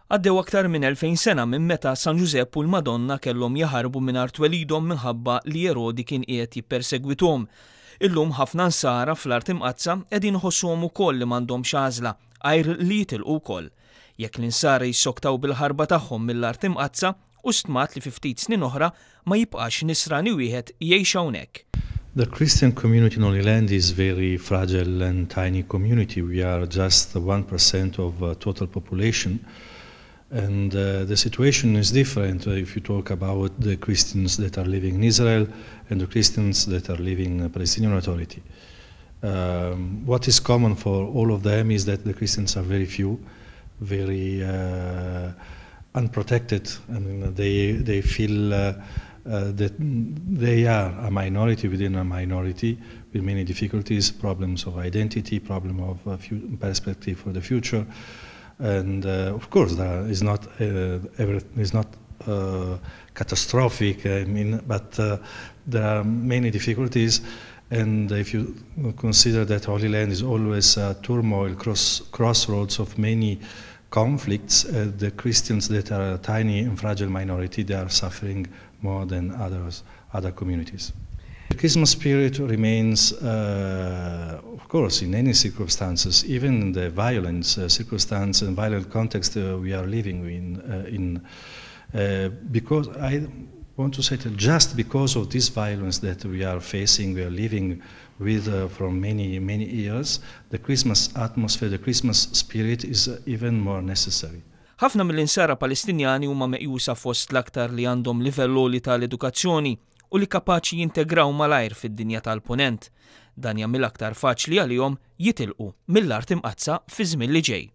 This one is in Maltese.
Għaddew aktar minn 2000 sena minn meta San Ġużepp u l-Madonna kellhom jaħarbu minn art twelidhom minħabba li Erodi kien qiegħed jippersegwithom. Illum ħafna Nsara fl-Art Imqaddsa qegħdin iħossuhom ukoll li m'għandhomx għażla għajr li jitilqu wkoll. Jekk l-Insara jissoktaw bil-ħarba tagħhom mill-Art Imqaddsa, hu stmat li fi ftit snin oħra ma jibqax Nisrani wieħed jgħix hawnhekk. The Christian community in Holy Land is very fragile and tiny community. We are just 1% of total population. And the situation is different if you talk about the Christians that are living in Israel and the Christians that are living in the Palestinian Authority. What is common for all of them is that the Christians are very few, very unprotected. I mean, they feel that they are a minority within a minority with many difficulties, problems of identity, problem of perspective for the future. And of course, there is not everything is not catastrophic, I mean, but there are many difficulties. And if you consider that Holy Land is always a turmoil, crossroads of many conflicts, the Christians that are a tiny and fragile minority, they are suffering more than other communities. The Christmas spirit remains, of course, in any circumstances, even in the violent circumstance and violent context we are living in, because I want to say that just because of this violence that we are facing, we are living with for many, many years, the Christmas atmosphere, the Christmas spirit is even more necessary. Ħafna mill-Insara Palestinjani huma meqjusa fost l-aktar li għandhom livell għoli tal-edukazzjoni u li kapaċi jintegraw malajr fid-dinja tal-punent. Dan jagħmel aktar faċli għalihom jitilqu mill-Art Imqaddsa fi żmien li ġej.